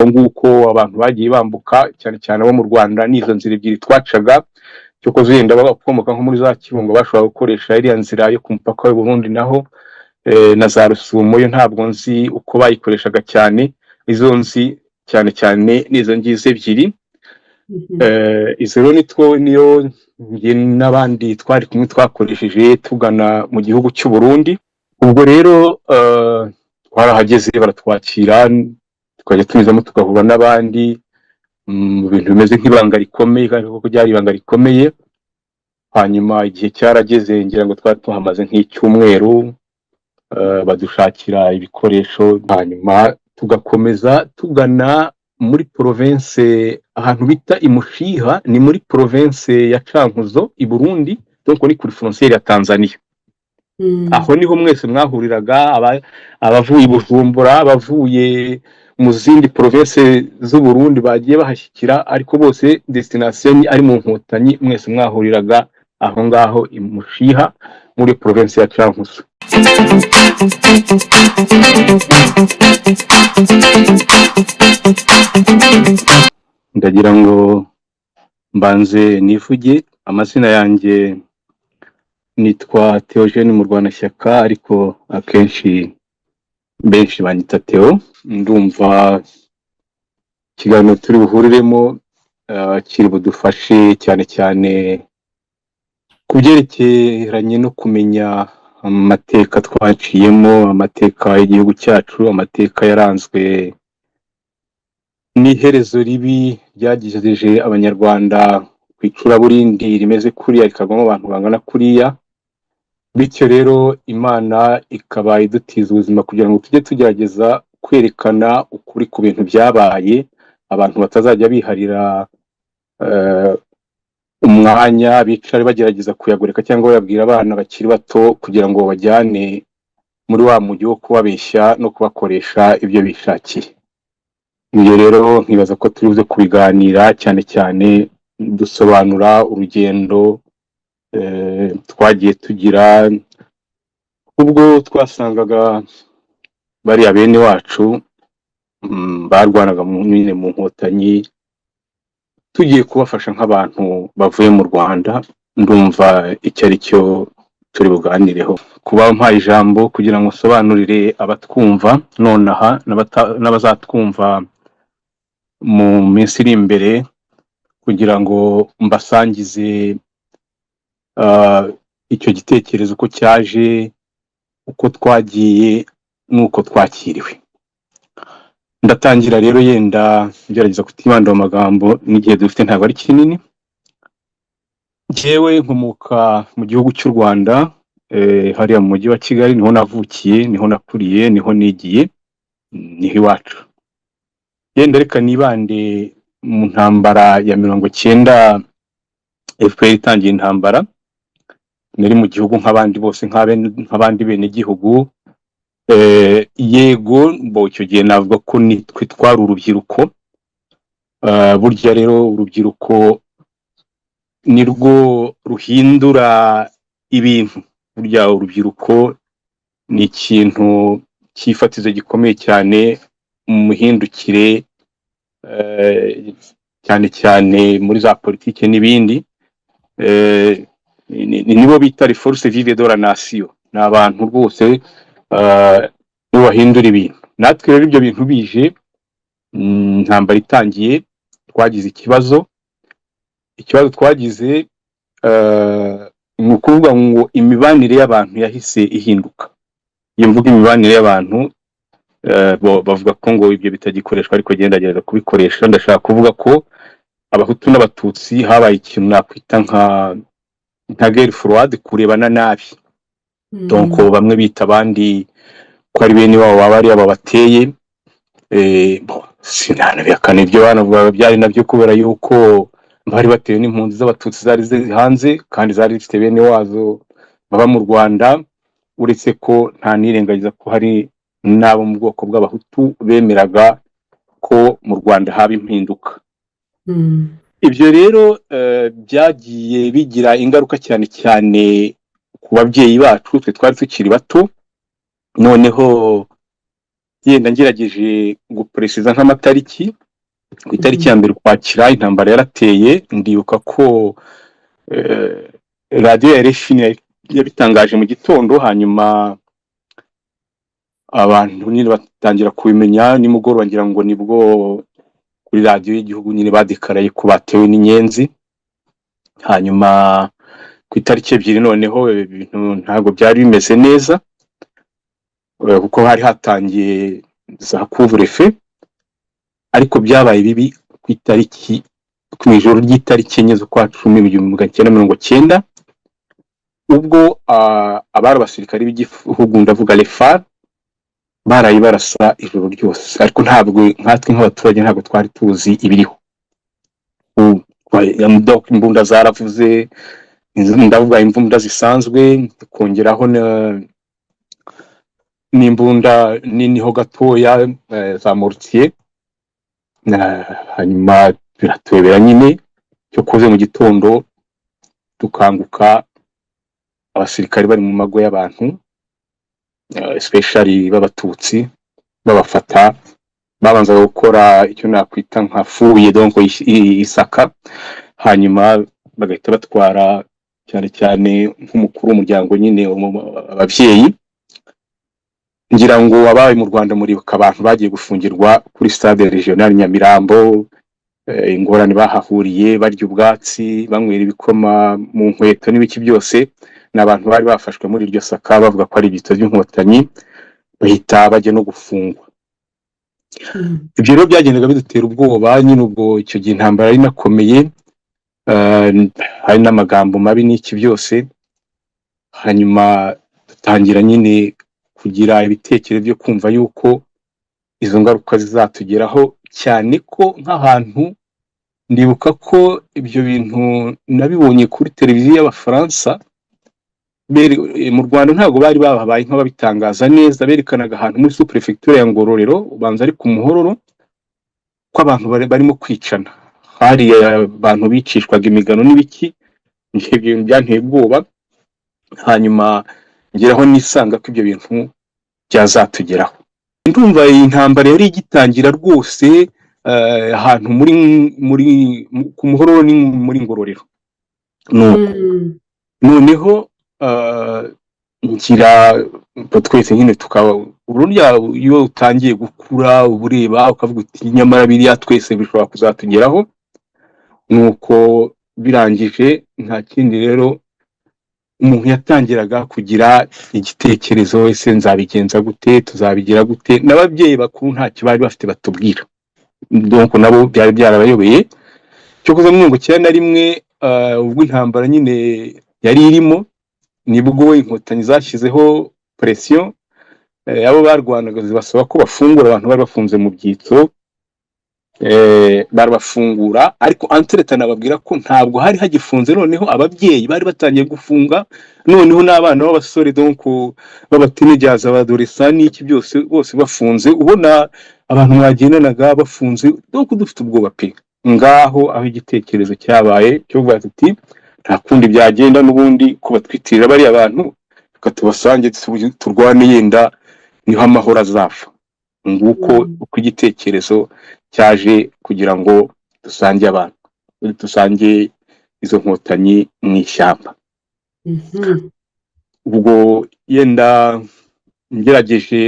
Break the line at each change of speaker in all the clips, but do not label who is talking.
Nguko abantu bagiye bambuka, cyane cyane abo mu Rwanda, n'izo nzira ebyiri twacaga. Cyokoze wenda bakomoka nko muri za Kibungo bashobora gukoresha iriya nzira yo ku mupaka w'u Burundi, naho na za Rusumo yo ntabwo nzi uko bayikoreshaga cyane. Izo nzi cyane cyane n'izo ngizo ebyiri. Izo rero nitwo niyo njye n'abandi twari kumwe twakoresheje tugana mu gihugu cy'u Burundi. Ubwo rero twarahageze, baratwakira, tukajya tunyuzamo tugahura n'abandi mu bintu bimeze nk'ibanga rikomeye, kandi koko byari ibanga rikomeye. Hanyuma igihe cyarageze, ngira ngo twari tuhamaze nk'icyumweru, badushakira ibikoresho, hanyuma tugakomeza tugana muri province ahantu bita Imushiha, ni muri province ya Cankuzo i Burundi, donc ni kuri frontière ya Tanzania. Aho niho mwese mwahuriraga, abavuye i Bujumbura, abavuye mu zindi province z'u Burundi bagiye bahashyikira, ariko bose destination ari mu Nkotanyi. Mwese mwahuriraga aho ngaho i Mushiha muri province ya Cankuzo. Ndagira ngo mbanze nivuge amazina yanjye. Nitwa Theogene Murwanashyaka, ariko akenshi benshi banyita Theo. Ndumva ikiganiro turi buhuriremo kiri budufashe cyane cyane ku byerekeranye no kumenya amateka twaciyemo, amateka y'igihugu cyacu, amateka yaranzwe n'iherezo ribi ryagejeje Abanyarwanda ku icuraburindi rimeze kuriya, rikagwamo abantu bangana kuriya. Bityo rero Imana ikaba idutiza ubuzima kugira ngo tujye tugerageza kwerekana ukuri ku bintu byabaye, abantu batazajya biharira umwanya, bicare bagerageza kuyagoreka cyangwa bayabwira abana bakiri bato kugira ngo babajyane muri wa mujyi wo kubabeshya no kubakoresha ibyo bishakiye. Ibyo rero nkibaza ko turi buze kubiganira cyane cyane dusobanura urugendo twagiye tugira ubwo twasangaga bariya bene wacu barwanaga nyine mu Nkotanyi, tugiye kubafasha nk'abantu bavuye mu Rwanda. Ndumva icyo ari cyo turi buganireho. Kuba mpaye ijambo kugira ngo nsobanurire abatwumva nonaha n'abazatwumva mu minsi iri imbere, kugira ngo mbasangize icyo gitekerezo, uko cyaje, uko twagiye n'uko twakiriwe. Ndatangira rero yenda ngerageza kutibanda mu magambo, n'igihe dufite ntabwo ari kinini. Njyewe nkomoka mu gihugu cy'u Rwanda, hariya mu mujyi wa Kigali, niho navukiye, niho nakuriye, niho nigiye, niho iwacu. Yenda reka nibande mu ntambara ya 90, FPR itangiye intambara. Nari mu gihugu nk'abandi bose, nk'abandi benegihugu. Yego bo icyo gihe navuga ko nitwe twari urubyiruko. Burya rero urubyiruko nirwo ruhindura ibintu. Burya urubyiruko ni ikintu cy'ifatizo gikomeye cyane mu mihindukire, cyane cyane muri za politiki n'ibindi. Nibo bita les forces vives de la nation, ni abantu rwose nibo bahindura ibintu. Natwe rero ibyo bintu bije, intambara itangiye, twagize ikibazo. Ikibazo twagize ni ukuvuga ngo imibanire y'abantu yahise ihinduka. Iyo mvuga imibanire y'abantu, bo bavuga ko ngo ibyo bitagikoreshwa, ariko genda gerageza kubikoresha. Ndashaka kuvuga ko Abahutu n'Abatutsi habaye ikintu nakwita nka guerre froide, kurebana nabi. Donc bamwe bita abandi ko ari bene wabo, baba ari aba bateye. Bon, sinanabihakana, ibyo banavugaga byari nabyo, kubera yuko bari batewe n'impunzi z'Abatutsi zari ziri hanze kandi zari zifite bene wazo baba mu Rwanda, uretse ko nta nirengagiza ko hari n'abo mu bwoko bw'Abahutu bemeraga ko mu Rwanda haba impinduka. Ibyo rero byagiye bigira ingaruka cyane cyane ku babyeyi bacu, twe twari tukiri bato. Noneho Yenda ngerageje gupréciza nk'amatariki, ku itariki ya 1 Ukwakira intambara yarateye. Ndibuka ko radiyo ya RFI yabitangaje mu gitondo, hanyuma abantu nyine batangira kubimenya nimugoroba. Ngira ngo nibwo kuri radiyo y'igihugu nyine badéclaraye ko batewe n'inyenzi. Hanyuma ku itariki 2 noneho ibintu ntabwo byari bimeze neza, kuko hari hatangiye za couvre-feu. Ariko byabaye bibi ku itariki, ku ijoro ry'itariki 4 z'ukwa 10 mu 1990, ubwo abari abasirikari b'igihugu, ndavuga les FAR, baraye barasa ijoro ryose. Ariko ntabwo nkatwe nk'abaturage ntabwo twari tuzi ibiriho. Imbunda zaravuze, ndavuga imbunda zisanzwe, kongeraho n'imbunda nini ho gatoya, za mortier. Hanyuma biratuyobera nyine. Cyo kuze mu gitondo dukanguka abasirikari bari mu mago y'abantu, especially b'abatutsi, babafata, babanzaga gukora icyo nakwita nka fouille, donc isaka, hanyuma bagahita batwara cyane cyane nk'umukuru w'umuryango nyine, ababyeyi. Ngira ngo abaye mu Rwanda muribuka abantu bagiye gufungirwa kuri stade regional Nyamirambo, ingorane bahahuriye, barya ubwatsi, banywera ibikoma mu nkweto n'ibiki byose. Ni abantu bari bafashwe muri iryo saka bavuga ko ari ibyitso by'inkotanyi, bahita bajya no gufungwa. Ibyo rero byagendaga bidutera ubwoba nyine. Ubwo icyo gihe intambara yari inakomeye, hari n'amagambo mabi n'iki byose. Hanyuma dutangira nyine kugira ibitekerezo byo kumva yuko izo ngaruka zizatugeraho, cyane ko nk'ahantu ndibuka ko ibyo bintu nabibonye kuri televiziyo y'Abafaransa. Mu Rwanda ntabwo bari babaye nk'ababitangaza neza. Berekanaga ahantu muri sous-préfecture ya Ngororero, ubanza ari ku Muhororo, ko abantu barimo kwicana, hari abantu bicishwaga imigano n'ibiki. Ibyo bintu byanteye ubwoba, hanyuma ngeraho nisanga ko ibyo bintu byazatugeraho. Ndumva iyi ntambara yari igitangira rwose, ahantu muri ku Muhororo, ni muri Ngororero. Nuko noneho ngira ubwo twese nyine tukaba, burya iyo utangiye gukura uba ureba ukavuga uti: "Nyamara biriya twese bishobora kuzatugeraho." Nuko birangije, nta kindi rero, umuntu yatangiraga kugira igitekerezo: ese nzabigenza gute? Tuzabigira gute? N'ababyeyi bakuru ntacyo bari bafite batubwira, donc nabo byari byarabayobeye. Cyo kuza muri 91, ubwo intambara nyine yari irimo, nibwo inkotanyi zashyizeho pression, abo barwanaga zibasaba ko bafungura abantu bari bafunze mu byitso. Barabafungura, ariko entre-temps nababwira ko ntabwo hari hagifunze. Noneho ababyeyi bari batangiye gufunga noneho n'abana b'abasore, donc b'abateenagers, abadolescents n'iki byose, bose bafunze, ubona abantu mwagendanaga bafunze, donc dufite ubwoba pe. Ngaho aho igitekerezo cyabaye cyo kuvuga tuti: "Nta kundi byagenda n'ubundi ko batwitirira bariya bantu, reka tubasange turwane, yenda niho amahoro azava." Nguko uko igitekerezo cyaje kugira ngo dusange abantu, dusange izo nkotanyi mu ishyamba. Ubwo yenda ngerageje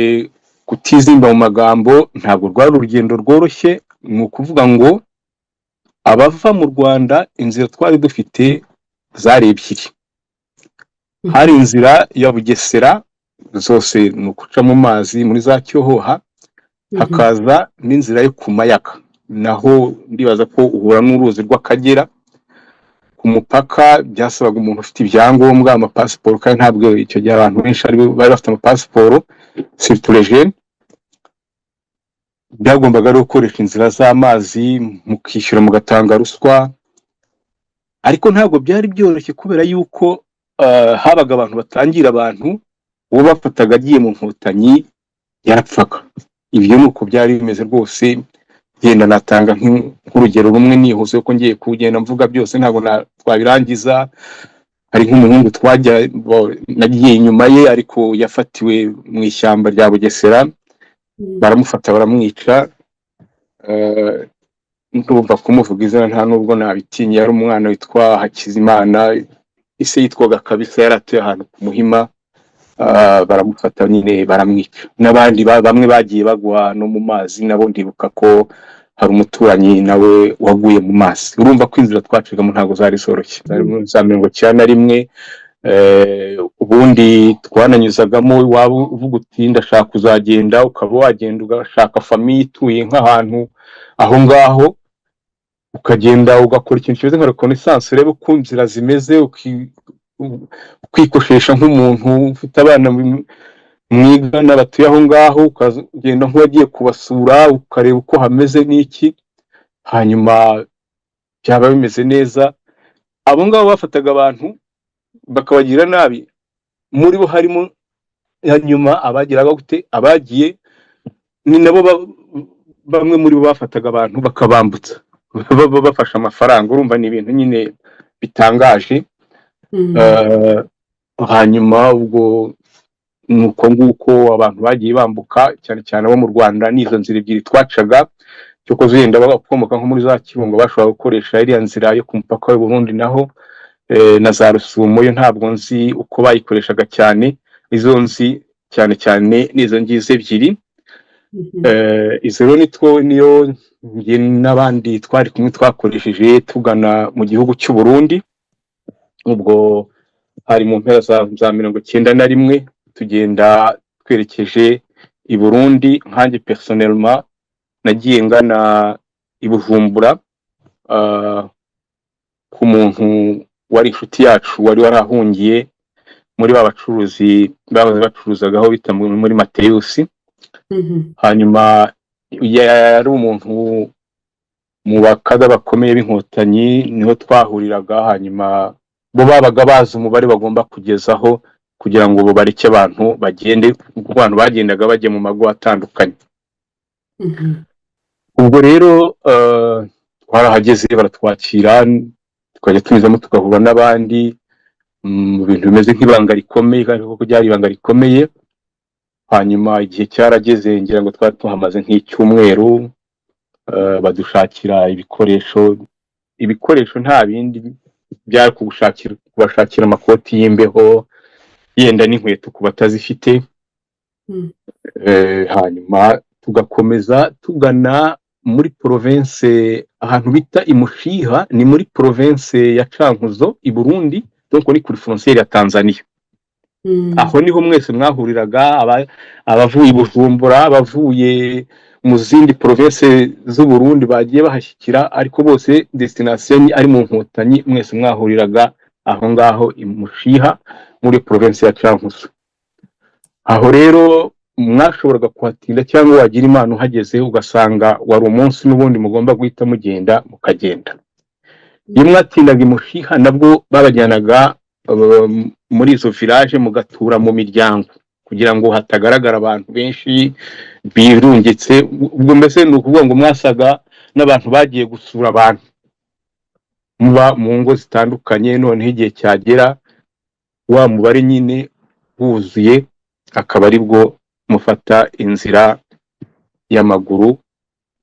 kutizimba mu magambo, ntabwo rwari urugendo rworoshye. Ni ukuvuga ngo abava mu Rwanda, inzira twari dufite zari ebyiri. Hari inzira ya Bugesera, zose ni ukuca mu mazi muri za Cyohoha, hakaza n'inzira yo ku Mayaga, naho ndibaza ko uhura n'uruzi rw'Akagera. Ku mupaka byasabaga umuntu ufite ibyangombwa, amapasiporo, kandi ntabwo icyo gihe abantu benshi bari bafite amapasiporo, surtout les jeunes. Byagombaga ari gukoresha inzira z'amazi, mukishyura, mugatanga ruswa. Ariko ntabwo byari byoroshye kubera yuko habaga abantu batangira abantu, uwo bafataga agiye mu nkotanyi yarapfaga. Ibyo ni uko byari bimeze rwose. Genda natanga nk'urugero rumwe nihuse, kuko ngiye kugenda mvuga byose ntabwo twabirangiza. Hari nk'umuhungu twajya nagiye inyuma ye, ariko yafatiwe mu ishyamba rya Bugesera. Baramufata baramwica. Ndumva kumuvuga izina nta nubwo nabitinye. Yari umwana witwa Hakizimana, ise yitwaga Kabisa, yari atuye ahantu ku Muhima. Baramufata nyine baramwica, n'abandi bamwe bagiye bagwa no mu mazi nabo. Ndibuka ko hari umuturanyi nawe waguye mu mazi. Urumva ko inzira twacigamo ntabwo zari zoroshye, zari muri za 91. Ubundi twananyuzagamo, waba uvuga uti ndashaka kuzagenda, ukaba wagenda ugashaka famille ituye nk'ahantu aho ngaho, ukagenda ugakora ikintu kimeze nka reconnaissance, urebe uko inzira zimeze, ukikoshesha nk'umuntu ufite abana mwigana batuye aho ngaho, ukagenda nk'uwagiye kubasura, ukareba uko hameze n'iki. Hanyuma byaba bimeze neza, abo ngabo bafataga abantu bakabagira nabi, muri bo harimo hanyuma abagiraga gute, abagiye ni nabo bamwe muri bo bafataga abantu bakabambutsa bafashe amafaranga. Urumva ni ibintu nyine bitangaje. Hanyuma ubwo ni uko nguko abantu bagiye bambuka, cyane cyane abo mu Rwanda. N'izo nzira ebyiri twacaga. Cyokoze wenda bakomoka nko muri za Kibungo bashobora gukoresha iriya nzira yo ku mupaka w'u Burundi, naho na za Rusumo yo ntabwo nzi uko bayikoreshaga cyane. Izo nzi cyane cyane ni izo ngizo ebyiri. Izo rero nitwo niyo njye n'abandi twari kumwe twakoresheje tugana mu gihugu cy'u Burundi. Ubwo hari mu mpera za 91, tugenda twerekeje i Burundi. Nkanjye personnellement nagiye ngana i Bujumbura, ku muntu wari inshuti yacu wari warahungiye muri ba bacuruzi bahoze bacuruzaga aho bita muri Mateyusi. Hanyuma yari umuntu mu bakada bakomeye b'Inkotanyi, niho twahuriraga. Hanyuma bo babaga bazi umubare bagomba kugezaho kugira ngo bo bareke abantu bagende, kuko abantu bagendaga bajya mu mago atandukanye. Ubwo rero twarahageze baratwakira, tukajya tunyuzamo tugahura n'abandi mu bintu bimeze nk'ibanga rikomeye, kandi koko byari ibanga rikomeye. Hanyuma igihe cyarageze, ngira ngo twari tuhamaze nk'icyumweru, badushakira ibikoresho. Ibikoresho nta bindi byari kubashakira amakoti y'imbeho, yenda n'inkweto ku batazifite. Hanyuma tugakomeza tugana muri province ahantu bita Imushiha, ni muri province ya Cankuzo i Burundi, donc ni kuri frontière ya Tanzania. Aho niho mwese mwahuriraga, abavuye i Bujumbura, abavuye mu zindi province z'u Burundi bagiye bahashyikira, ariko bose destination ni ari mu Nkotanyi. Mwese mwahuriraga aho ngaho i Mushiha muri province ya Cankuzo. Aho rero mwashoboraga kuhatinda, cyangwa wagira Imana uhageze ugasanga wari umunsi n'ubundi mugomba guhita mugenda, mukagenda. Iyo mwatindaga i Mushiha nabwo babajyanaga muri izo village, mugatura mu miryango kugira ngo hatagaragara abantu benshi birungitse. Ubwo mbese ni ukuvuga ngo mwasaga n'abantu bagiye gusura abantu, muba mu ngo zitandukanye. Noneho igihe cyagera wa mubare nyine wuzuye, akaba aribwo mufata inzira y'amaguru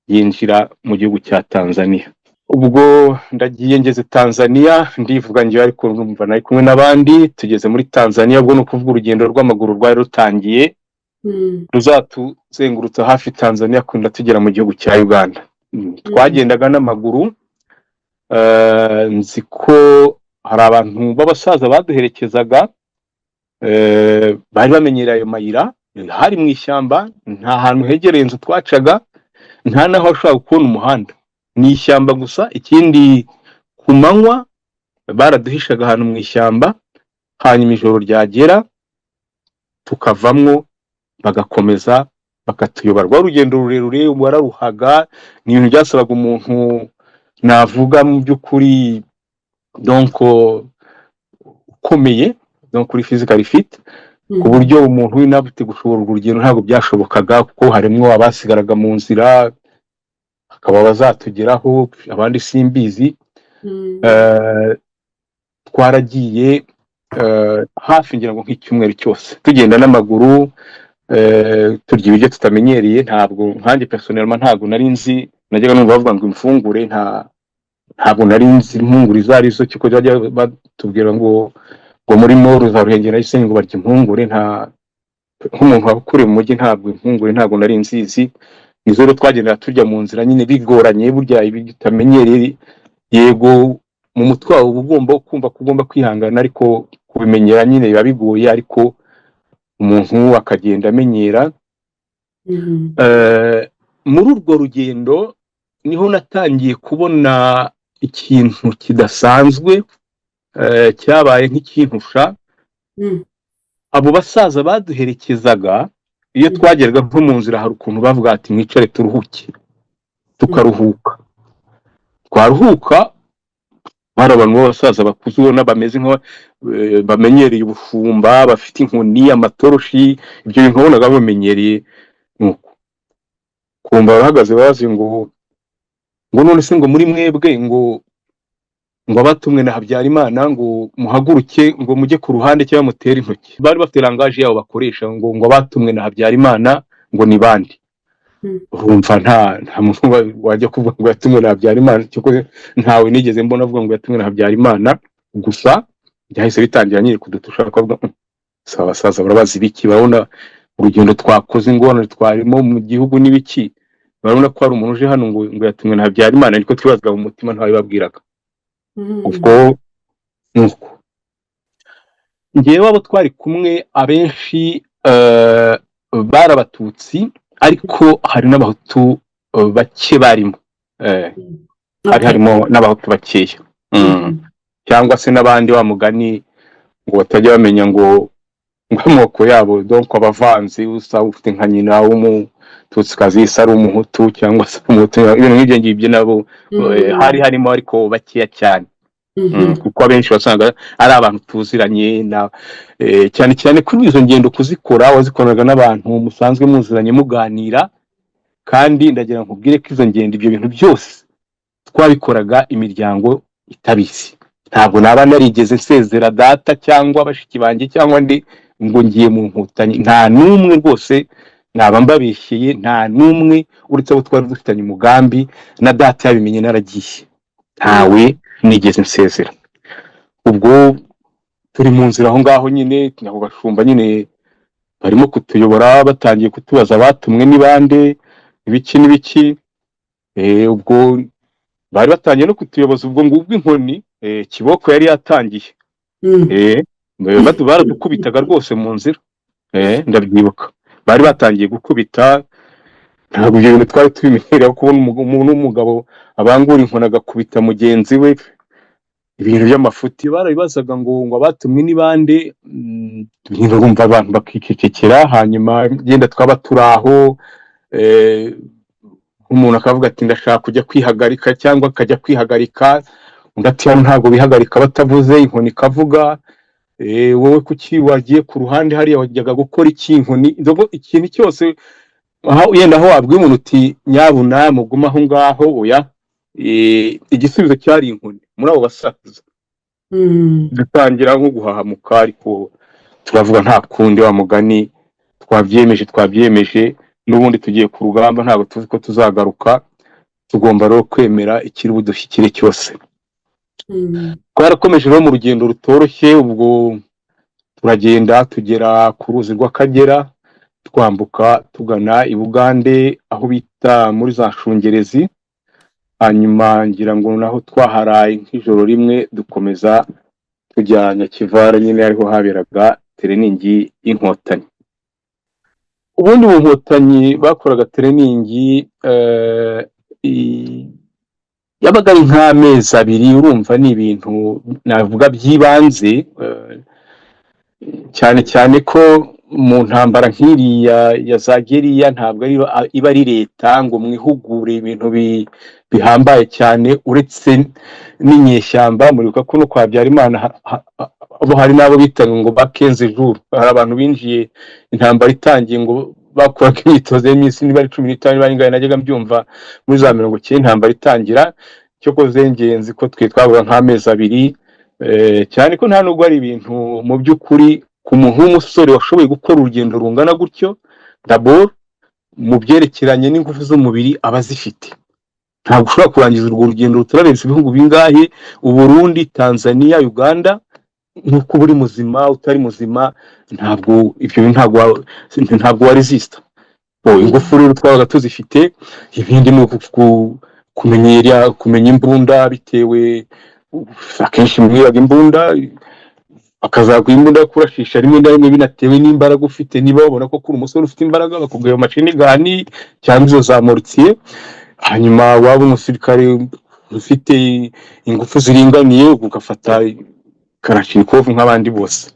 yinjira mu gihugu cya Tanzania. Ubwo ndagiye ngeze Tanzania, ndivuga ngewe ariko numva nari kumwe n'abandi. Tugeze muri Tanzania, ubwo ni ukuvuga urugendo rw'amaguru rwari rutangiye, ruzatuzengurutsa hafi Tanzania kunda tugera mu gihugu cya Uganda. Twagendaga n'amaguru. Nzi ko hari abantu b'abasaza baduherekezaga, bari bamenyereye ayo mayira. Hari mu ishyamba, nta hantu hegereye inzu twacaga, nta n'aho washobora kubona umuhanda, ni ishyamba gusa. Ikindi, ku manywa baraduhishaga ahantu mu ishyamba, hanyuma ijoro ryagera tukavamwo, bagakomeza bakatuyobora. Rwa rugendo rurerure wararuhaga, ni ibintu byasabaga umuntu navuga mu by'ukuri donc ukomeye, donc kuri physically fit, ku buryo umuntu w'inapte gushobora urwo rugendo ntabwo byashobokaga, kuko harimwo abasigaraga mu nzira, hakaba abazatugeraho, abandi simbizi. Twaragiye hafi ngira ngo nk'icyumweru cyose tugenda n'amaguru. Turya ibiryo tutamenyereye. Ntabwo nkanjye personnellement ntabwo nari nzi, najyaga numva bavuga ngo imfungure, ntabwo nari nzi impungure izo ari zo, kuko bajya batubwira ngo muri nord za Ruhengeri na Gisenyi ngo barya impungure. Nta nk'umuntu wakuriye mu mujyi, ntabwo impungure ntabwo nari nzizi. Nizo rero twagendaga turya mu nzira nyine bigoranye. Burya ibiryo utamenyereye, yego, mu mutwe wawe uba ugomba kumva ko ugomba kwihangana, ariko kubimenyera nyine biba bigoye, ariko umuntu akagenda amenyera. Muri urwo rugendo niho natangiye kubona ikintu kidasanzwe, cyabaye nk'ikintusha. Abo basaza baduherekezaga, iyo twageraga nko mu nzira, hari ukuntu bavuga ati: "Mwicare turuhuke." Tukaruhuka, twaruhuka, bari abantu b'abasaza bakuze, ubona bameze nka bamenyereye ubushumba, bafite inkoni, amatoroshi, ibyo bintu wabonaga bamenyereye. Nuko kumva barahagaze, bazi ngo none se ngo muri mwebwe ngo abatumwe na Habyarimana ngo muhaguruke, ngo mujye ku ruhande cyangwa mutere intoki. Bari bafite langage yabo bakoresha, ngo abatumwe na Habyarimana ngo ni bande? Urumva nta muntu wajya kuvuga ngo yatumwe na Habyarimana, cyoko ntawe nigeze mbona avuga ngo yatumwe na Habyarimana. Gusa byahise bitangira nyine kudutusha, kuvuga: "Si abasaza barabazi ibiki? Barabona urugendo twakoze, ingorane twarimo mu gihugu n'ibiki, barabona ko hari umuntu uje hano ngo yatumwe na Habyarimana?" Niko twibazaga mu mutima, ntawe babwiraga. Ubwo nuko ngewe abo twari kumwe abenshi bari Abatutsi, ariko hari n'Abahutu bake barimo. Hari harimo n'Abahutu bakeya. Cyangwa se n'abandi, wa mugani ngo batajya bamenya ngo amoko yabo, donc abavanze, usa ufite nka nyina w'Umututsikazi, se ari Umuhutu cyangwa se Umuhutu, ibintu nk'ibyo ngibyo nabo hari harimo, ariko bakeya cyane. Kuko abenshi wasanga ari abantu tuziranye na cyane cyane kuri izo ngendo, kuzikora wazikoraga n'abantu musanzwe muziranye, muganira. Kandi ndagira ngo nkubwire ko izo ngendo, ibyo bintu byose twabikoraga imiryango itabizi. Ntabwo naba narigeze nsezera data cyangwa bashiki banjye cyangwa ndi ngo ngiye mu Nkotanyi. Nta n'umwe rwose, naba mbabeshyeye, nta n'umwe uretse abo twari dufitanye umugambi, na data yabimenye naragiye. Ntawe nigeze nsezera. Ubwo turi mu nzira aho ngaho nyine, ako gashumba nyine barimo kutuyobora, batangiye kutubaza abatumwe ni bande, ibiki n'ibiki. Ubwo bari batangiye no kutuyoboza, ubwo ngubwo inkoni, kiboko yari yatangiye. Baradukubitaga rwose mu nzira. Ndabyibuka bari batangiye gukubita. Ntabwo ibyo bintu twari tubimenyereye, kubona umuntu w'umugabo abangura inkoni agakubita mugenzi we, ibintu by'amafuti. Barabibazaga ngo abatumwe ni bande? Nyine urumva abantu bakicecekera. Hanyuma genda twaba turi aho, nk'umuntu akavuga ati: "Ndashaka kujya kwihagarika," cyangwa akajya kwihagarika, undi ati: "Hano ntabwo bihagarika batavuze, inkoni ikavuga." Wowe kuki wagiye ku ruhande hariya? Wajyaga gukora iki? Inkoni. Ndogo ikintu cyose aho yenda aho wabwiye umuntu uti: "Nyabuna mugume aho ngaho," oya. Igisubizo cyari inkoni muri abo basaza. Dutangira nko guhahamuka, ariko turavuga nta kundi, wa mugani twabyemeje, twabyemeje n'ubundi tugiye ku rugamba, ntabwo tuzi ko tuzagaruka, tugomba rero kwemera ikiri budushyikire cyose. Twarakomeje rero mu rugendo rutoroshye. Ubwo turagenda tugera ku ruzi rw'Akagera, twambuka tugana i Bugande aho bita muri za Shungerezi. Hanyuma ngira ngo naho twaharaye nk'ijoro rimwe, dukomeza tujya Nyakivara nyine, ariho haberaga training y'Inkotanyi. Ubundi mu Nkotanyi bakoraga training yabaga ari nk'amezi 2. Urumva ni ibintu navuga by'ibanze, cyane cyane ko mu ntambara nk'iriya ya za guérilla ntabwo ari iba ari leta ngo mwihugure ibintu bihambaye cyane, uretse n'inyeshyamba. Muribuka ko no kwa Habyarimana bo hari n'abo bitaga ngo ba 15 jours. Hari abantu binjiye intambara itangiye, ngo bakoraga imyitozo y'iminsi niba ari 15, niba ari ingahe, najyaga mbyumva muri za 90 intambara itangira. Cyokoze ingenzi ko twe twavuga nk'amezi 2, cyane ko nta nubwo ari ibintu mu by'ukuri ku muntu w'umusore washoboye gukora urugendo rungana gutyo. D'abord, mu byerekeranye n'ingufu z'umubiri aba azifite. Ntabwo ushobora kurangiza urwo rugendo rutararenza ibihugu bingahe, Uburundi, Tanzania, Uganda, nk'uko uba uri muzima utari muzima, ntabwo ibyo bintu ntabwo waresista. Ingufu rero twabaga tuzifite. Ibindi ni kumenyera kumenya imbunda, bitewe akenshi mwibaga imbunda, bakazaguha imbunda yo kurashisha, rimwe na rimwe binatewe n'imbaraga ufite. Niba babona ko kuri umusore ufite imbaraga, bakubwira machine gun cyangwa izo za mortier. Hanyuma waba umusirikare ufite ingufu ziringaniye, ugafata kalashnikov nk'abandi bose.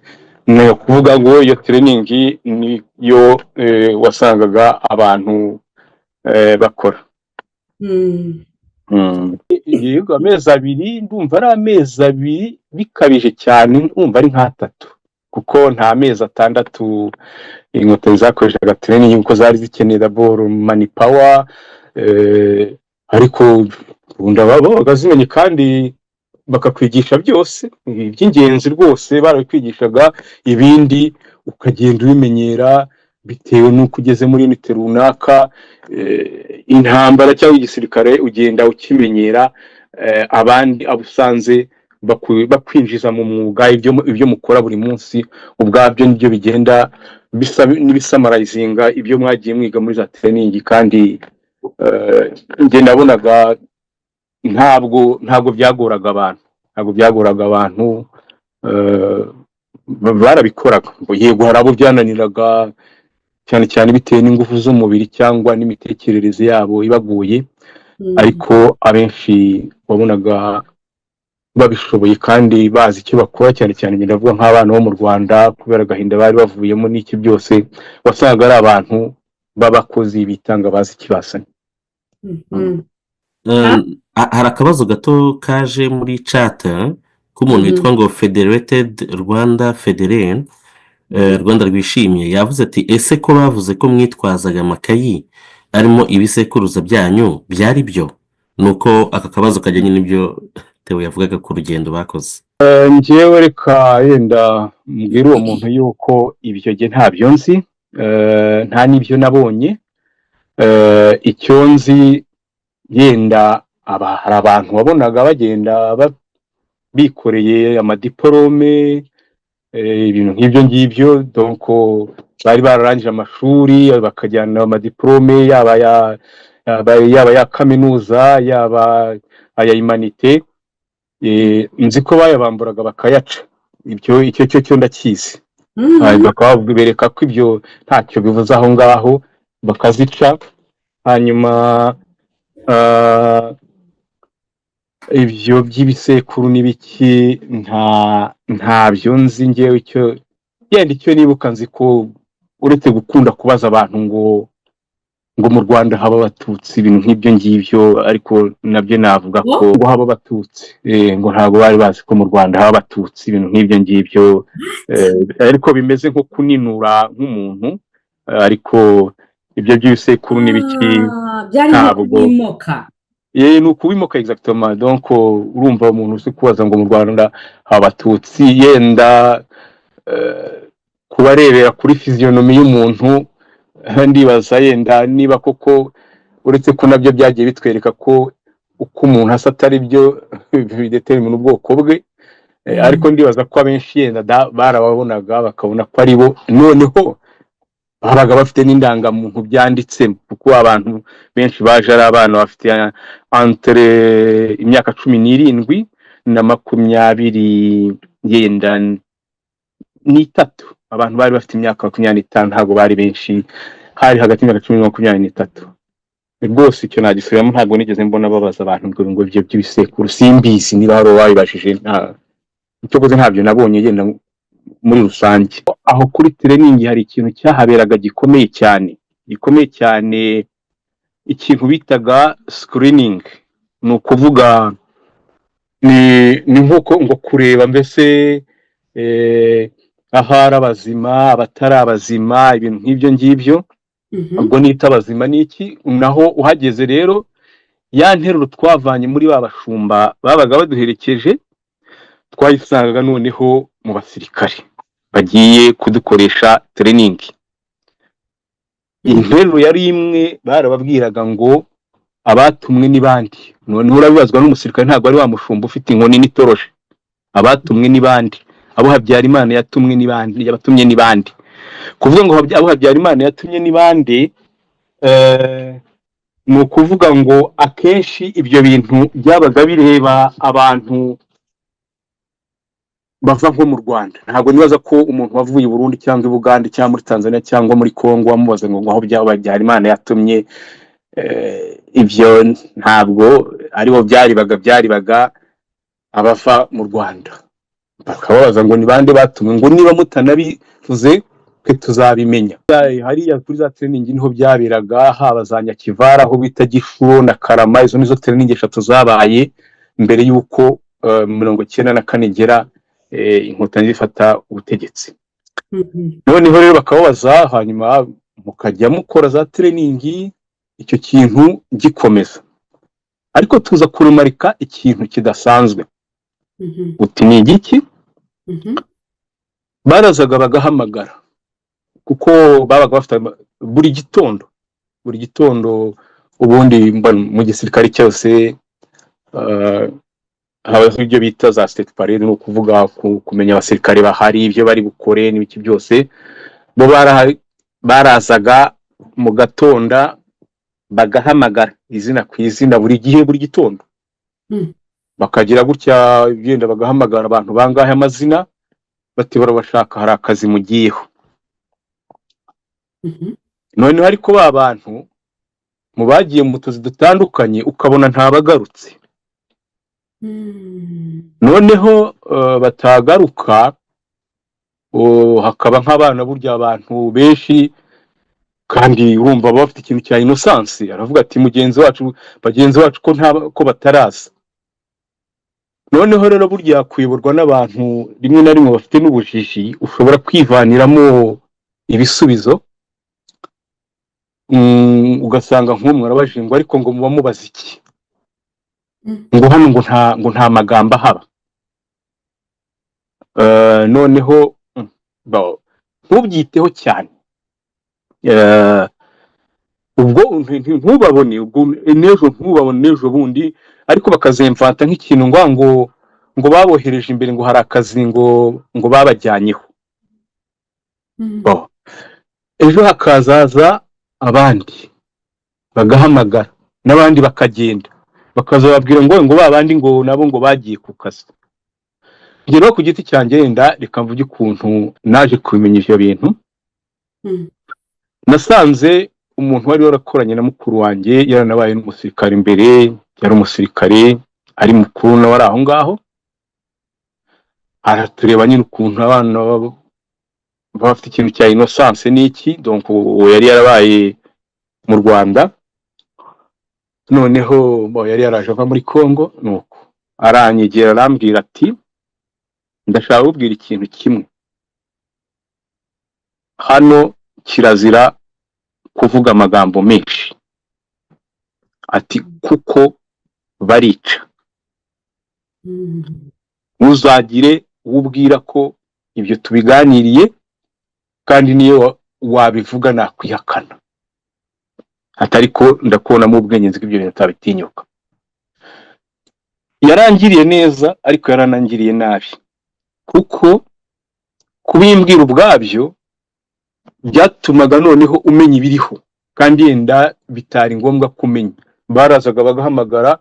Ni ukuvuga ngo iyo training niyo wasangaga abantu bakora. Yego, amezi 2, ndumva ari amezi 2, bikabije cyane ndumva ari nk'atatu, kuko nta mezi 6 Inkotanyi zakoreshaga training, kuko zari zikeneye d'abord manpower. Ariko ubundi babaga zimenye kandi bakakwigisha byose iby'ingenzi rwose barabikwigishaga, ibindi ukagenda ubimenyera bitewe n'uko ugeze muri unité runaka. Intambara cyangwa igisirikare ugenda ukimenyera, abandi abo usanze bakwinjiza mu mwuga. Ibyo mukora buri munsi ubwabyo nibyo bigenda bisa n'ibisummarizinga ibyo mwagiye mwiga muri za training. Kandi njye nabonaga ntabwo byagoraga abantu, ntabwo byagoraga abantu, barabikoraga. Yego, hari abo byananiraga cyane cyane bitewe n'ingufu z'umubiri cyangwa n'imitekerereze yabo ibaguye, ariko abenshi wabonaga babishoboye kandi bazi icyo bakora. Cyane cyane njye ndavuga nk'abana bo mu Rwanda, kubera agahinda bari bavuyemo n'iki byose, wasangaga ari abantu b'abakozi bitanga, bazi ikibasanye.
Hari akabazo gato kaje muri chat k'umuntu witwa ngo Federated Rwanda Federen, Rwanda rwishimye. Yavuze ati: "Ese ko bavuze ko mwitwazaga amakayi arimo ibisekuruza byanyu, byari byo?" Ni uko aka kabazo kajyanye n'ibyo Theo yavugaga ku rugendo bakoze.
Njyewe reka yenda mbwire uwo muntu yuko ibyo jye ntabyo nzi, nta n'ibyo nabonye. Icyo nzi yenda hari abantu wabonaga bagenda bikoreye amadiporome, ibintu nk'ibyo ngibyo. Donc bari bararangije amashuri, bakajyana amadiporome, yaba ya kaminuza, yaba aya humanités. Nzi ko bayabamburaga bakayaca. Ibyo icyo cyo cyo ndakizi. Bakaba bereka ko ibyo ntacyo bivuze aho ngaho, bakazica. Hanyuma ibyo by'ibisekuru n'ibiki ntabyo nzi ngewe. Icyo yenda icyo nibuka, nzi ko uretse gukunda kubaza abantu ngo mu Rwanda haba Abatutsi, ibintu nk'ibyo ngibyo, ariko nabyo navuga ko ngo haba Abatutsi, ngo ntabwo bari bazi ko mu Rwanda haba Abatutsi, ibintu nk'ibyo ngibyo, ariko bimeze nko kuninura nk'umuntu. Ariko ibyo by'ibisekuru n'ibiki
Byari nko
ntabwo
kubimoka.
Ni ukubimoka exactement. Donc urumva umuntu uzi kubaza ngo mu Rwanda haba Abatutsi, yenda kubarebera kuri physionomie y'umuntu, ndibaza yenda niba koko, uretse ko nabyo byagiye bitwereka ko uko umuntu asa atari byo bidetermina ubwoko bwe. Ariko ndibaza ko abenshi yenda barababonaga bakabona ko ari bo. Noneho babaga bafite n'indangamuntu byanditsemo, kuko abantu benshi baje ari abana bafite entre imyaka 17 na 23 yenda. Abantu bari bafite imyaka 25 ntabwo bari benshi, hari hagati y'imyaka 10 na 23 rwose. Icyo nagisubiramo, ntabwo nigeze mbona babaza abantu ngo ibyo by'ibisekuru. Simbizi niba hari uwabibajije, nta icyo koze, ntabyo nabonye yenda muri rusange. Aho kuri training hari ikintu cyahaberaga gikomeye cyane, gikomeye cyane, ikintu bitaga screening. Ni ukuvuga ni nk'uko ngo kureba mbese ahari abazima, abatari abazima, ibintu nk'ibyo ngibyo. Ubwo nita abazima ni iki? Naho uhageze rero, ya nteruro twavanye muri ba bashumba babaga baduherekeje, twayisangaga noneho mu basirikare bagiye kudukoresha training. Interuro yari imwe, barababwiraga ngo abatumwe ni bande? Noneho urabibazwa n'umusirikare, ntabwo ari wa mushumba ufite inkoni n'itoroshi. Abatumwe ni bande? Abo Habyarimana yatumwe ni bande? Yabatumye ni bande? Kuvuga ngo abo Habyarimana yatumye ni bande, ni ukuvuga ngo akenshi ibyo bintu byabaga bireba abantu bava nko mu Rwanda. Ntabwo nibaza ko umuntu wavuye i Burundi cyangwa i Bugande cyangwa muri Tanzania cyangwa muri Congo wamubaza ngo aho byaba Habyarimana yatumye, ibyo ntabwo aribo byaribaga abava mu Rwanda. Bakababaza ngo ni bande batumwe, ngo niba mutanabivuze twe tuzabimenya. Hariya kuri za training niho byaberaga, haba za Nyakivara aho bita Gishuro na Karama. Izo nizo training eshatu zabaye mbere y'uko 94 igera, Inkotanyi zifata ubutegetsi. Noneho rero bakababaza, hanyuma mukajya mukora za training, icyo kintu gikomeza. Ariko tuza kuremarika ikintu kidasanzwe. Uti ni igiki? Barazaga bagahamagara, kuko babaga bafite buri gitondo, buri gitondo. Ubundi mu gisirikare cyose habaho ibyo bita za state parade, ni ukuvuga kumenya abasirikare bahari, ibyo bari bukore n'ibiki byose. Bo barazaga mu gatonda bagahamagara izina ku izina buri gihe, buri gitondo. Bakagira gutya genda bagahamagara abantu bangahe amazina, bati barabashaka, hari akazi mugiyeho. Noneho ariko ba bantu mu bagiye mu tuzi dutandukanye ukabona ntabagarutse. Noneho batagaruka, hakaba nk'abana burya abantu benshi, kandi urumva baba bafite ikintu cya innocence, aravuga ati mugenzi wacu, bagenzi bacu ko nta ko bataraza. Noneho rero burya kuyoborwa n'abantu rimwe na rimwe bafite n'ubujiji, ushobora kwivaniramo ibisubizo. Ugasanga nk'umwe arabajije ngo ariko ngo muba mubaza iki? Ngo hano ngo nta magambo ahaba. Noneho ntubyiteho cyane. Ubwo ntubabone, ubwo n'ejo ntubabone, n'ejo bundi, ariko bakazemfata nk'ikintu ngo babohereje imbere, ngo hari akazi ngo babajyanyeho. Bon. Ejo hakazaza abandi bagahamagara, n'abandi bakagenda, bakazababwira ngo ba bandi ngo nabo ngo bagiye ku kazi. Njye rero ku giti cyanjye, wenda reka mvuge ukuntu naje kubimenya ivyo bintu. Nasanze umuntu wari warakoranye na mukuru wanjye, yaranabaye n'umusirikare imbere, yari umusirikare ari mukuru nawe ari aho ngaho, aratureba nyine ukuntu abana baba bafite ikintu cya innocence n'iki. Donc uwo yari yarabaye mu Rwanda, noneho bo yari yaraje ava muri Congo, nuko aranyegera arambwira ati ndashaka kukubwira ikintu kimwe, hano kirazira kuvuga amagambo menshi, ati kuko barica. Ntuzagire uwo ubwira ko ibyo tubiganiriye, kandi niyo wabivuga nakwihakana, atari ko ndakubonamo ubwenge, nzi ko ibyo bintu utabitinyuka. Yarangiriye neza, ariko yaranangiriye nabi, kuko kubimbwira ubwabyo byatumaga noneho umenya ibiriho kandi yenda bitari ngombwa kumenya. Barazaga bagahamagara,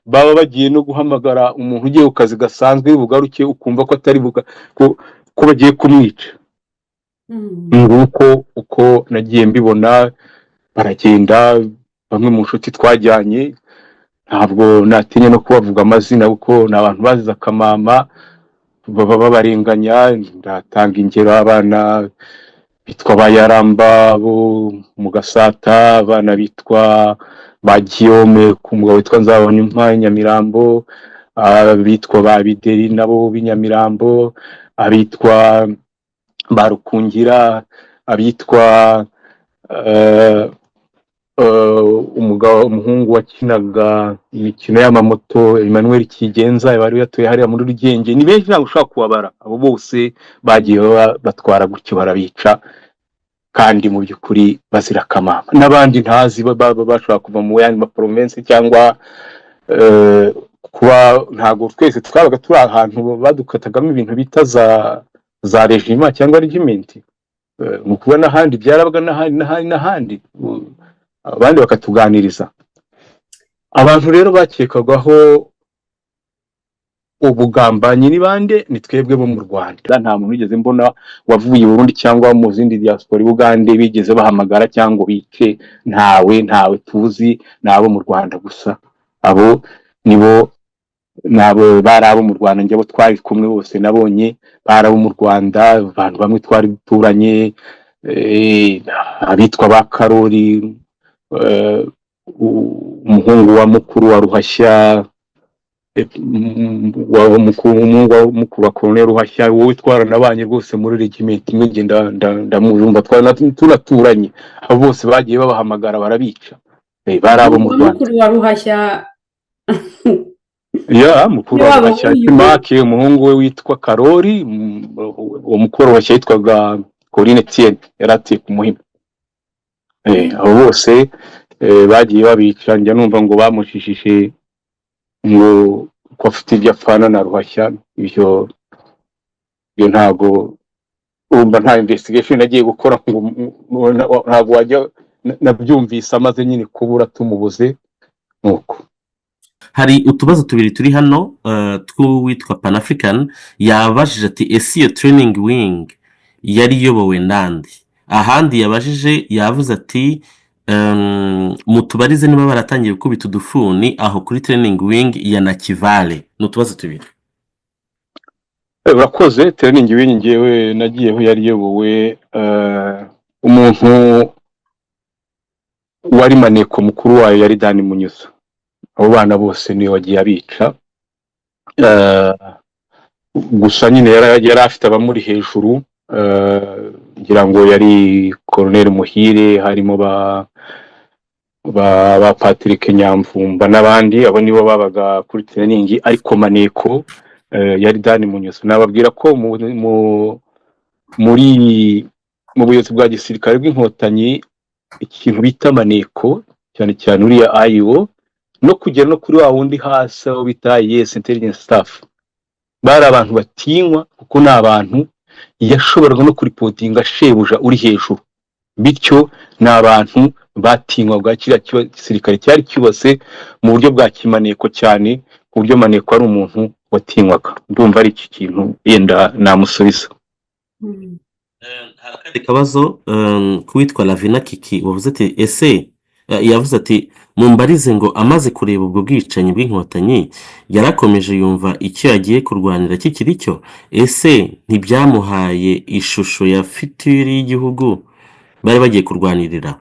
baba bagiye no guhamagara umuntu ugiye ku kazi gasanzwe bugaruke, ukumva ko atari ko bagiye kumwica. Nguko uko nagiye mbibona. Baragenda, bamwe mu nshuti twajyanye, ntabwo natinya no kubavuga amazina kuko ni abantu bazize akamama, baba babarenganya. Ndatanga ingero, abana bitwa ba Yaramba bo mu Gasata, abana bitwa ba Guillaume ku mugabo witwa Nzabonimpa i Nyamirambo, abitwa ba Bideri nabo b'i Nyamirambo, abitwa ba Rukungira, abitwa umugabo, umuhungu wakinaga imikino y'amamoto Emmanuel Kigenza, bari batuye hariya muri Rugenge. Ni benshi, ntabwo ushobora kubabara. Abo bose bagiye batwara gutyo, barabica. Kandi mu by'ukuri bazira akamama n'abandi ntazi bashobora kuva mu yandi ma province cyangwa kuba ntabwo twese twabaga turi ahantu badukatagamo ibintu bita za régiment cyangwa regiment. Mu kuba n'ahandi byarabaga, n'ahandi, n'ahandi, n'ahandi, abandi bakatuganiriza. Abantu rero bakekagaho ubugambanyi ni bande? Ni twebwe bo mu Rwanda. Nta muntu wigeze mbona wavuye i Burundi cyangwa mu zindi diaspora i Bugande bigeze bahamagara cyangwa bice. Ntawe, ntawe tuzi, ni abo mu Rwanda gusa. Abo nibo, nabo bari abo mu Rwanda. Njye abo twari kumwe bose nabonye bari abo mu Rwanda, abantu bamwe twari duturanye, abitwa ba Karori, umuhungu wa mukuru wa Ruhashya, wa mukuru, umuhungu wa mukuru wa Colonel Ruhashya, wowe twaranabanye rwose muri regiment imwe, njye ndamwumva, tunaturanye. Abo bose bagiye babahamagara barabica. Bari abo mu
Wa
Rwanda.
Mukuru wa Ruhashya?
Ya mukuru wa
Wabo
Ruhashya.
w'uyu.
Kimake, umuhungu we witwa Karori, uwo mukuru wa Ruhashya yitwaga Corinne Etienne, yari atuye ku Muhima. Abo bose bagiye babica. Njya numva ngo bamushishije ngo ko afite ibyo apfana na Ruhashya. Ibyo ntabwo, urumva, nta investigation nagiye gukora ngo ntabwo wajya nabyumvise amaze nyine kubura, tumubuze nuko.
Hari utubazo tubiri turi hano tw'uwitwa Panafrican. Yabajije ati: "Ese iyo training wing yari iyobowe nande?" Ahandi yabajije, yavuze ati: "Mutubarize niba baratangiye gukubita udufuni aho kuri training wing ya Nakivale." Ni utubazo tubiri.
Urakoze. Training wing ngewe nagiyeho yari iyobowe, umuntu wari maneko mukuru wayo yari Dani Munyuza. Abo bana bose niwe wagiye abica. Gusa nyine yari afite abamuri hejuru, ngira ngo yari Colonel Muhire, harimo ba Patrick Nyamvumba n'abandi. Abo nibo babaga kuri training, ariko maneko yari Dani Munyuza. Nababwira ko mu buyobozi bwa gisirikare bw'Inkotanyi, ikintu bita maneko, cyane cyane uriya IO, no kugera no kuri wa wundi hasi aho bita IS, intelligence staff, bari abantu batinywa, kuko ni abantu yashoboraga no kureportinga shebuja uri hejuru. Bityo ni abantu batinywaga. Kiriya gisirikare cyari cyubatse mu buryo bwa kimaneko cyane, ku buryo maneko ari umuntu watinywaga. Ndumva ari iki kintu yenda namusubiza.
Hari akandi kabazo k'uwitwa Lavina Kiki wavuze ati: "Ese," yavuze ati: "Mumbarize ngo amaze kureba ubwo bwicanyi bw'Inkotanyi, yarakomeje yumva icyo yagiye kurwanira kikiri cyo? Ese ntibyamuhaye ishusho ya future y'igihugu bari bagiye kurwanirira?"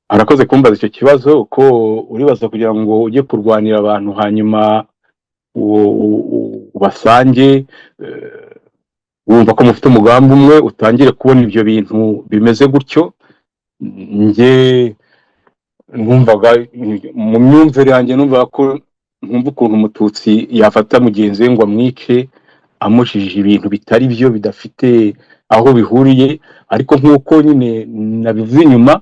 Arakoze kumbaza icyo kibazo, ko uribaza kugira ngo ujye kurwanira abantu, hanyuma ubasange, wumva ko mufite umugambi umwe, utangire kubona ibyo bintu bimeze gutyo. Njye numvaga, mu myumvire yanjye, numvaga ko ntumva ukuntu Umututsi yafata mugenzi we ngo amwice amujijije ibintu bitari byo, bidafite aho bihuriye. Ariko nk'uko nyine nabivuze inyuma,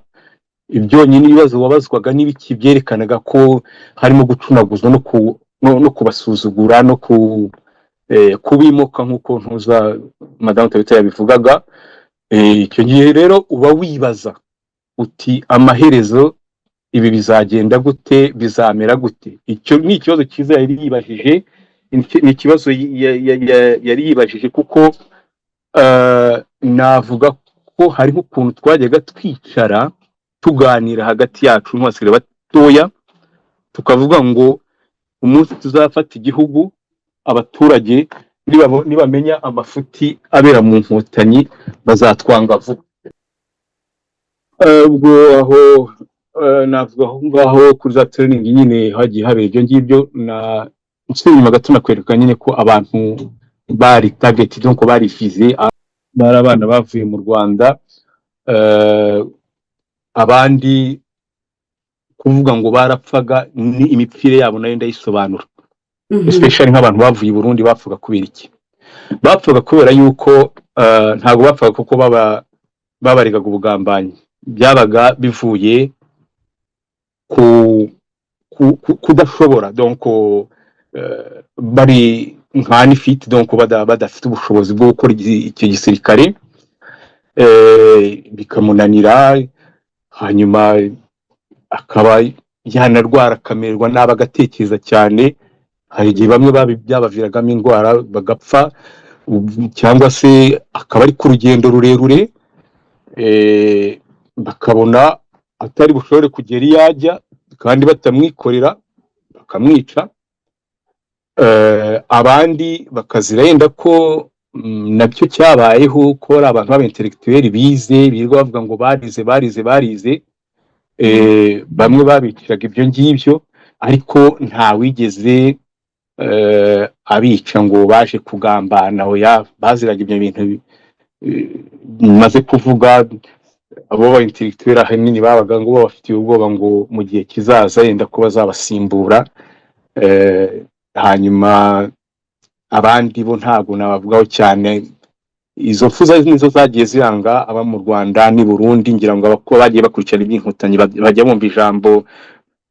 ibyonyine ibibazo wabazwaga n'ibiki byerekanaga ko harimo gucunaguzwa no kubasuzugura no kubimuka, nk'uko ntuza Madamu Tabita yabivugaga. Icyo gihe rero uba wibaza uti: "Amaherezo ibi bizagenda gute? Bizamera gute?" Icyo ni ikibazo cyiza yari yibajije, ni ikibazo yari yibajije, kuko navuga ko hariho ukuntu twajyaga twicara tuganira hagati yacu nk'abasirikare batoya, tukavuga ngo umunsi tuzafata igihugu, abaturage nibamenya amafuti abera mu Nkotanyi bazatwanga vuba. Ubwo aho navuga aho ngaho kuri za training nyine hagiye habera ibyo ngibyo. Na nsubiye inyuma gato, nakwereka nyine ko abantu bari target, donc bari visé, bari abana bavuye mu Rwanda. Abandi kuvuga ngo barapfaga, ni imipfire yabo nayo ndayisobanura, especially nk'abantu bavuye i Burundi. Bapfaga kubera iki? Bapfaga kubera yuko ntabwo bapfaga kuko baba Babaregaga ubugambanyi, byabaga bivuye ku kudashobora, donc bari nka unfit, donc badafite ubushobozi bwo gukora icyo gisirikare, bikamunanira, hanyuma akaba yanarwara, akamererwa nabi, agatekereza cyane. Hari igihe bamwe byabaviragamo indwara bagapfa, cyangwa se akaba ari ku rugendo rurerure, bakabona atari bushobore kugera iyo ajya kandi batamwikorera, bakamwica. Abandi bakazira yenda ko nabyo cyabayeho, ko ari abantu b'aba intellectuel bize, birirwa bavuga ngo barize, barize, barize. Bamwe babiciraga ibyo ngibyo, ariko nta wigeze abica ngo baje kugambana. Oya, baziraga ibyo bintu maze kuvuga. Abo ba intellectuel ahanini babaga ngo babafitiye ubwoba ngo mu gihe kizaza yenda ko bazabasimbura. Hanyuma abandi bo ntabwo nabavugaho cyane. Izo mfu nizo zagiye ziranga aba mu Rwanda n'i Burundi. Ngira ngo bagiye bakurikirana iby'Inkotanyi bajya bumva ijambo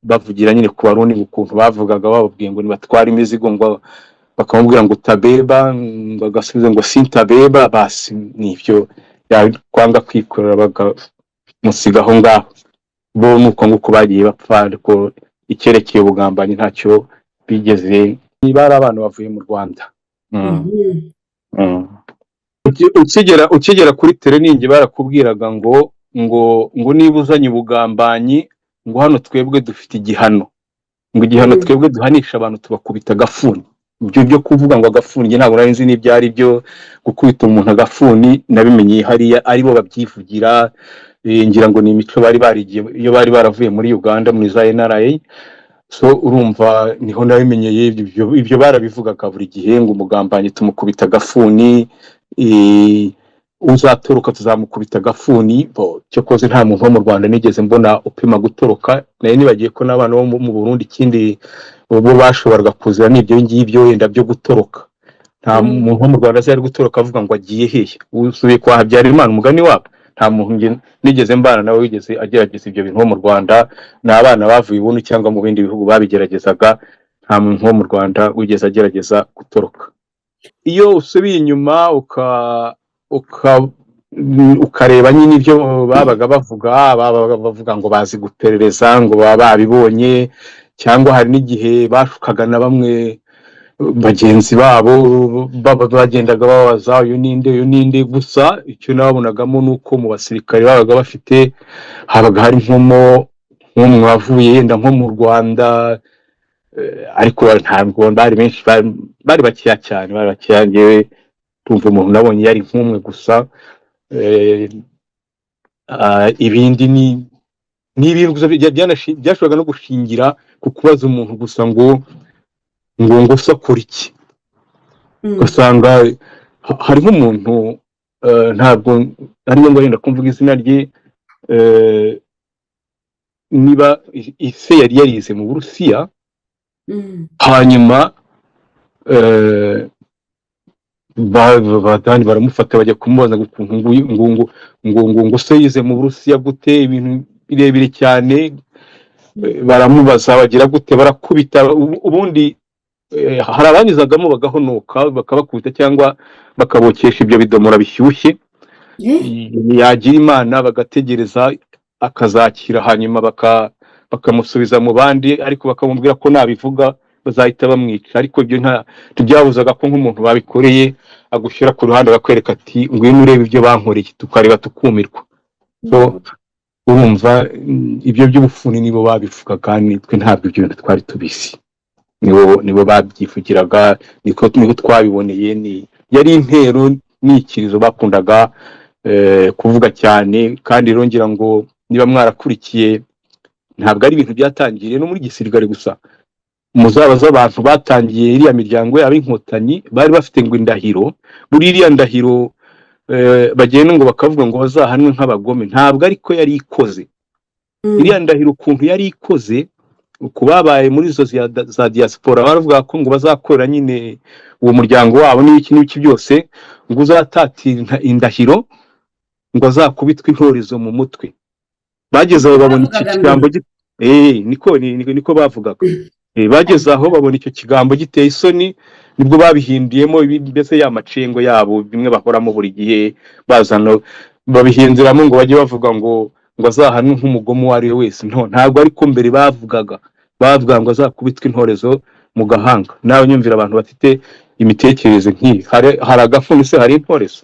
bavugira nyine ku Barundi, ngo ukuntu bavugaga bababwiye ngo nibatware imizigo, ngo bakamubwira ngo "Utabeba", ngo agasubiza ngo "Sintabeba". Basi nibyo, yakwanga kwikorera bakamusiga aho ngaho. Bo nuko nguko bagiye bapfa, ariko icyerekeye ubugambanyi ntacyo bigeze. Niba ari abana bavuye mu Rwanda. Ukigera kuri training barakubwiraga ngo niba uzanye ubugambanyi, ngo hano twebwe dufite igihano, ngo igihano twebwe duhanisha abantu, tubakubita agafuni. Ibyo byo kuvuga ngo agafuni, njye ntabwo nari nzi n'ibyo ari byo. Gukubita umuntu agafuni nabimenye hariya aribo babyivugira. Ngira ngo ni imico bari barigiye iyo bari baravuye muri Uganda muri za NRA. So urumva niho nabimenyeye. Ibyo barabivugaga buri gihe, ngo umugambanyi tumukubita agafuni, uzatoroka tuzamukubita agafuni. Bo cyokoze nta muntu wo mu Rwanda nigeze mbona upima gutoroka. Nari nibagiye ko n'abana bo mu Burundi ikindi bo bashoboraga kuzira n'ibyo ngibyo wenda byo gutoroka. Nta muntu wo mu Rwanda azi ari gutoroka avuga ngo agiye hehe, usubiye kwa Habyarimana, umugani wabo. Nta muntu nge nigeze mbana nawe wigeze agerageza ibyo bintu wo mu Rwanda. Ni abana bavuye i Burundi cyangwa mu bindi bihugu babigeragezaga. Nta muntu wo mu Rwanda wigeze agerageza gutoroka. Iyo usubiye inyuma ukareba nyine ibyo babaga bavuga, babaga bavuga ngo bazi guperereza, ngo baba babibonye, cyangwa hari n'igihe bashukaga na bamwe bagenzi babo, bagendaga babaza "Uyu ninde? Uyu ninde?" Gusa icyo nababonagamo ni uko mu basirikare babaga bafite habaga hari nk'umwe wavuye yenda nko mu Rwanda, ariko ntabwo bari benshi, bari bakeya cyane, bari bakeya. Njyewe tumva umuntu nabonye yari nk'umwe gusa. Ibindi ni ibintu gusa byashoboraga no gushingira ku kubaza umuntu gusa ngo se akora iki? Ugasanga hari nk'umuntu, ntabwo ari ngombwa wenda kumvuga izina rye, niba ise yari yarize mu Burusiya, hanyuma badani baramufata, bajya kumubaza ngo ukuntu ngo se yize mu Burusiya gute, ibintu birebire cyane. Baramubaza, bagira gute, barakubita. Ubundi hari abanyuzagamo bagahonoka, bakabakubita cyangwa bakabokesha ibyo bidomora bishyushye. Yagira Imana bagategereza akazakira, hanyuma bakamusubiza mu bandi, ariko bakamubwira ko nabivuga bazahita bamwica. Ariko ibyo ntibyabuzaga ko nk'umuntu babikoreye agushyira ku ruhande, akakwereka ati "Ngwino urebe ibyo bankoreye", tukareba tukumirwa. So urumva ibyo by'ubufuni nibo babivugaga, nitwe ntabwo ibyo bintu twari tubizi. Nibo babyivugiraga, niko twabiboneye. Ni yari intero n'ikirizo bakundaga kuvuga cyane. Kandi rero ngira ngo niba mwarakurikiye, ntabwo ari ibintu byatangiriye no muri gisirikare gusa. Muzabaze abantu batangiye iriya miryango yabo Inkotanyi, bari bafite ngo indahiro. Muri iriya ndahiro bagenda ngo bakavuga ngo bazahanwe nk'abagome, ntabwo ariko yari ikoze. Iriya ndahiro ukuntu yari ikoze, ku babaye muri izo za diaspora, baravuga ko ngo bazakorera nyine uwo muryango wabo n'ibiki n'ibiki byose, ngo uzatatira indahiro. Ngo azakubitwe intorezo mu mutwe. Bageze aho babona iki
Bavugaga
kigambo
mbere.
Niko bavugaga. Bageze aho babona icyo kigambo giteye isoni, nibwo babihinduyemo mbese ya macengo yabo, bimwe bahoramo buri gihe bazana, babihinduramo ngo bajye bavuga ngo azahanwe nk'umugome uwo ari we wese. No, ntabwo ariko mbere bavugaga. Bavuga ngo azakubitwe intorezo mu gahanga. Nawe nyumvira abantu bafite imitekerereze nk'iyi. Hari agafuni se hari intorezo?